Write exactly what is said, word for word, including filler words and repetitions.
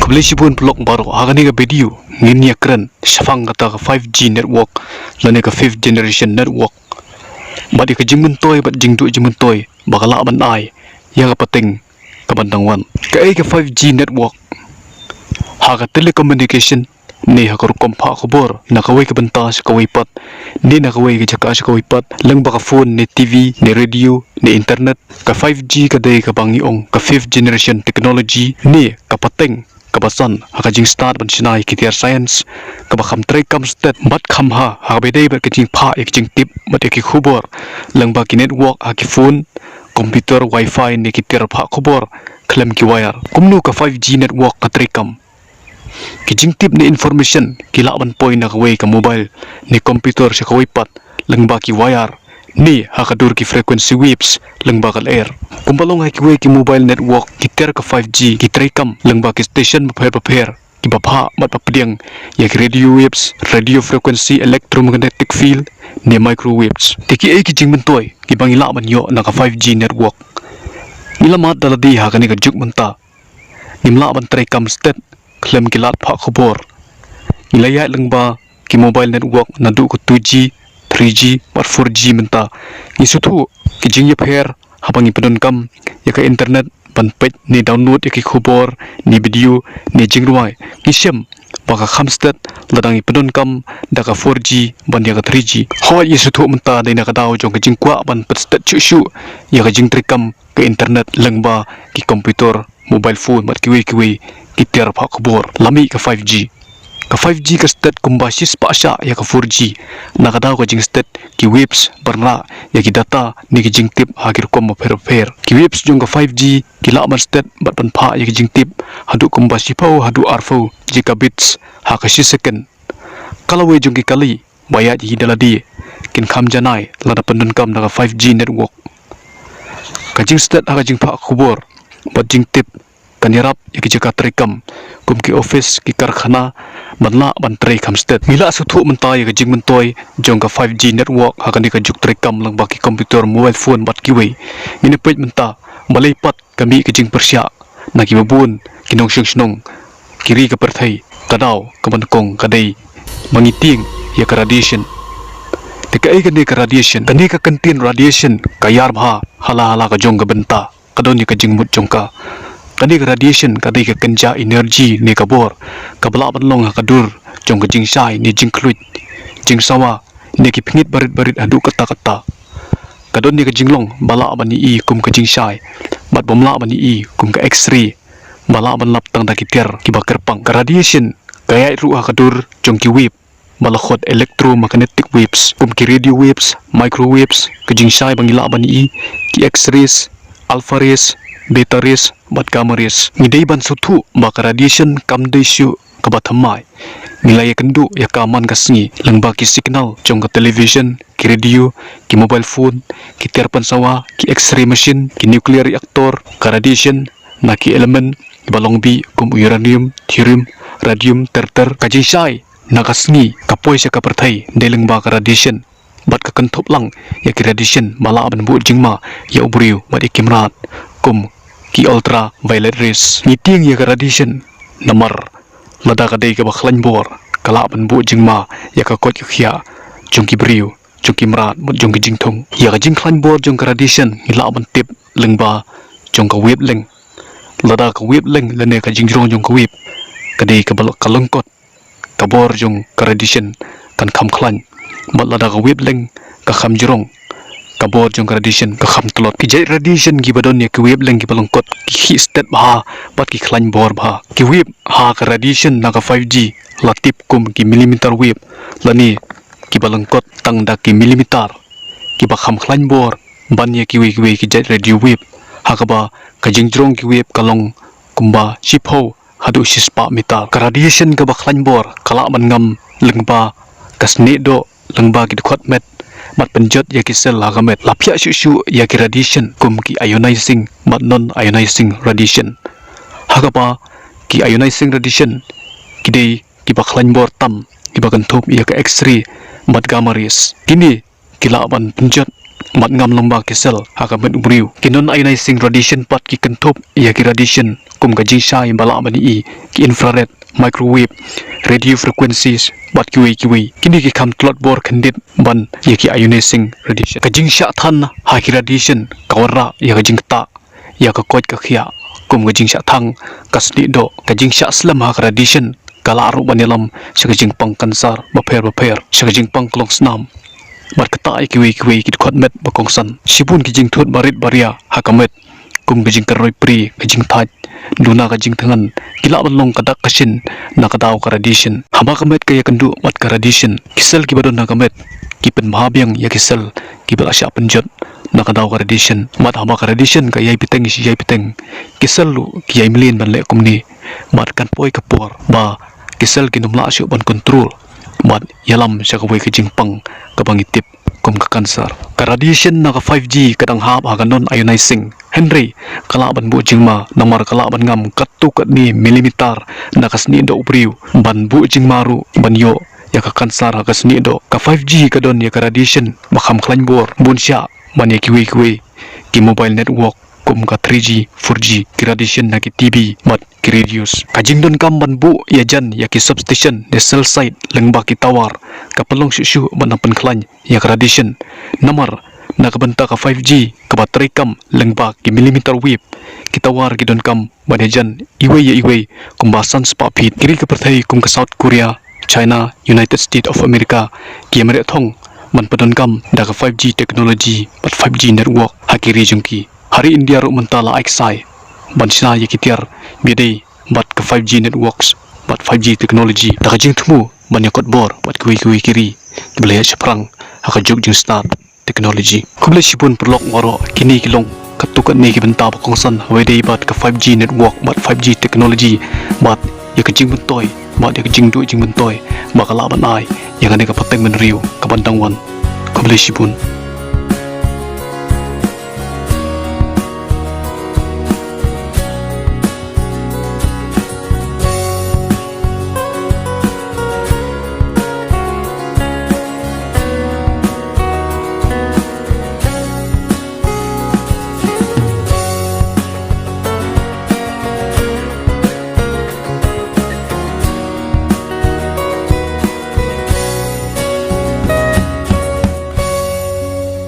Khublei shibun paralok baroh, ha kane ka video ngin ïa kren shaphang kata ka five G network lane ka fifth generation network. Bad ïa ka jingmyntoi bad jingduh jingmyntoi ba ka lah ban ai ïa ka pateng ka ban dang wan. Kaei ka five G network? Ha ka telecommunication ne ha ka rukom phah khubor na kawei ka bynta sha kawei pat, ne na kawei ka jaka sha kawei pat, lyngba ka phone ne T V ne radio ne internet. Ka five G ka dei kaba ngi ong ka fifth generation technology ne ka pateng kaba san ha ka jingstad ban shna ïa ki tiar science kaba kham treikam stet bad kham ha ha kaba dei bad ka jingphah ïa ki jingtip bad ïa ki khubor lyngba ki network ha ki phone, computer, wifi ne ki tiar phah khubor khlem ki wire. Kumno ka five G network ka treikam? Ki jingtip ne information ki lah ban poi na kawei ka mobile ne computer sha kawei pat lyngba ki wire ne ha ka dur ki frequency waves lyngba ka lyer. Kumba long ha kiwei ki mobile network, ki tiar ka five G ki treikam lyngba ki station bapher bapher kiba phah bad ba pdiang ïa ki radio waves, radio frequency, electromagnetic field ne microwaves. Te kiei ki jingmyntoi kiba ngi lah ban ïoh na ka five G network? Ngi la mad da lade ha kane ka juk mynta ngim lah ban treikam stet khlem ki lad phah khubor. Ngi la ïaid lyngba ki mobile network naduh ka two G, three G bad four G mynta. Ngi sngewthuh ki jingïapher haba ngi pyndonkam ïa ka internet ban peit ne download ïa ki khubor ne video ne jingrwai. Ngi shem ba ka kham stet lada ngi pyndonkam da ka four G ban ïa ka three G. Hooid, ngi sngewthuh mynta dei na ka daw jong ka jingkwah ban pynstet shuh shuh ïa ka jingtreikam ka internet lyngba ki computer, mobile phone bad kiwei kiwei ki tiar phah khubor. La mih ka five G. Ka five G ka stet kumba shispah shah ïa ka four G na ka daw ka jingstet ki waves ban rah ïa ki data ne ki jingtip ha ki rukom bapher bapher. Ki waves jong ka five G ki lah ban stet bad ban phah ïa ki jingtip haduh kumba shiphew haduh arphew gigabits ha ka shi second. Ka lawei jong ki kali ba ïaid hi da lade kin kham janai lada pyndonkam da ka five G network. Ka jingstet ha ka jingphah khubor bad jingtip kan ïarap ïa ki jaka treikam kum ki office, ki karkhana ban lah ban trei kham stet. Ngi la sngewthuh mynta ïa ka jingmyntoi jong ka five G network ha kane ka juk treikam lyngba ki computer, mobile phone bad kiwei. Ngin ïa peit mynta balei pat ka mih ka jingpyrshah na kiba bun ki nongshong shnong, ki ri ka pyrthei. Ka daw kaba nyngkong ka dei ba ngi tieng ïa ka radiation. Te kaei kane ka radiation? Kane ka kyntien radiation ka ïar bha ha la ha la ka jong ka bynta, ka don ïa ka jingmut jong ka. Kane ka radiation ka dei ka kynja energy ne ka bor kaba lah ban long ha ka dur jong ka jingshai ne jingkhluit, jingsawa ne ki pyngngit barit barit haduh katta katta. Ka don ïa ka jinglong ba lah ban ïohi kum ka jingshai bad bym lah ban ïohi kum ka X-ray ba lah ban lap tang da ki tiar kiba kyrpang. Ka radiation ka ïaid ruh ha ka dur jong ki wave ba la khot electromagnetic waves kum ki radio waves, microwaves, ka jingshai ba ngi lah ban ïohi, ki X-rays, alpha rays, beta rays bad gamma rays. Ngi dei ban sngewthuh ba ka radiation kam dei shuh kaba thymmai. Ngi la ïakynduh ïa ka man ka sngi lyngba ki signal jong ka television, ki radio, ki mobile phone, ki tiar pynsawa, ki X-ray machine, ki nuclear reactor. Ka radiation na ki element kiba long bih kum uranium, thorium, radium ter ter. Ka jingshai na ka sngi ka poi sha ka pyrthei dei lyngba ka radiation bad ka kynthup lang ïa ki radiation ba lah ban buh jingma ïa u briew bad ïa ki mrad kum ki ultraviolet rays. Ngi tieng ïa ka radiation namar lada ka dei kaba khlaiñ bor ka lah ban buh jingma ïa ka koit ka khiah jong ki briew, jong ki mrad bad jong ki jingthung. Ïa ka jingkhlaiñ bor jong ka radiation ngi lah ban tip lyngba jong ka wavelength. Lada ka wavelength lane ka jingjrong jong ka wave ka dei kaba ka lyngkot, ka bor jong ka radiation kan kham khlaiñ. Bad lada ka wavelength ka kham jrong, ka bor jong ka radiation ka kham tlot. Ki jait radiation kiba don ïa ki wavelength kiba lyngkot ki khih stet bha bad ki khlaiñ bor bha. Ki wave ha ka radiation na ka five G la tip kum ki millimeter wave lane kiba lyngkot tang da ki millimeter, kiba kham khlaiñ bor ban ïa kiwei kiwei ki jait radio wave, ha kaba ka jingjrong ki wave ka long kumba shiphew haduh shispah meter. Ka radiation kaba khlaiñ bor ka lah ban ngam lyngba ka snieh doh, lyngba ki dkhot met bad pynjot ïa ki cell ha ka met. La phiah shuh shuh ïa ki radiation kum ki ionizing bad non-ionizing radiation. Ha kaba ki ionizing radiation ki dei kiba khlaiñ bor tam, kiba kynthup ïa ka X-ray bad gamma rays. Kine ki lah ban pynjot bad ngam lyngba ki cell ha ka met u briew. Ki non-ionizing radiation pat ki kynthup ïa ki radiation kum ka jingshai ba lah ban ïohi ki infrared, microwave, radio frequencies bad kiwei kiwei. Kine ki kham tlot bor khyndiat ban ïa ki ionizing radiation. Ka jingshah than ha ki radiation ka wanrah ïa ka jingktah ïa ka koit ka khiah, kum ka jingshah thang, ka snieh doh. Ka jingshah slem ha ka radiation ka lah ruh ban ïalam sha ka jingpang kansar bapher bapher, sha ka jingpang klong snam bad ktah ïa kiwei kiwei ki dkhot met ba kongsan. Shibun ki jingthut barit baria ha ka met, kum ka jingkynroi pri, ka jingthait, duna ka jingthngan, ki lah ban long ka dak ka shin na ka daw ka radiation. Haba ka met ka ïakynduh bad ka radiation, ki sel kiba don ha ka met ki pynbha biang ïa ki sel kiba la shah pynjot na ka daw ka radiation. Bad haba ka radiation ka ïai bteng shi ïai bteng, ki sel ruh ki ïai mlien ban leh kumne. Bad kan poi ka por ba ki sel kin ym lah shuh ban kontrol bad ïalam sha kawei ka jingpang kaba ngi tip kum ka kansar. Ka radiation na ka five G ka dang hap ha ka non-ionizing, hynrei ka lah ban buh jingma namar ka lah ban ngam katto katne millimeter na ka snieh doh u briew, ban buh jingma ruh ban ïoh ïa ka kansar ha ka snieh doh. Ka five G ka don ïa ka radiation ba kham khlaiñ bor, bun shah ban ïa kiwei kiwei ki mobile network kum ka three G, four G, ki radiation na ki T V bad ki radios. Ka jingdonkam ban buh ïajan ïa ki substation ne cell site lyngba ki tower ka pynlong shuh shuh ban nang pynkhlaiñ ïa ka radiation. Namar na ka bynta ka five G kaba treikam lyngba ki millimeter wave, ki tower ki donkam ban ïajan iwei ïa iwei kumba san spah feet. Ki ri ka pyrthei kum ka South Korea, China, United States of America ki ïamreh thong ban pyndonkam da ka five G technology bad five G network ha ki ri jong ki. Ha ri India ruh mynta la ai ksai ban shna ïa ki tiar ba ïadei bad ka five G networks bad five G technology da ka jingthmu ban ïakot bor bad kiwei kiwei ki ri kiba la ïaid shaphrang ha ka juk jingstad technology. Khublei shibun paralok waroh, kine ki long katto katne ki bynta ba kongsan haba ïadei bad ka five G network bad five G technology bad ïa ka jingmyntoi bad ïa ka jingduh jingmyntoi ba ka lah ban ai ïa kane ka pateng bynriew kaban dang wan. Khublei shibun.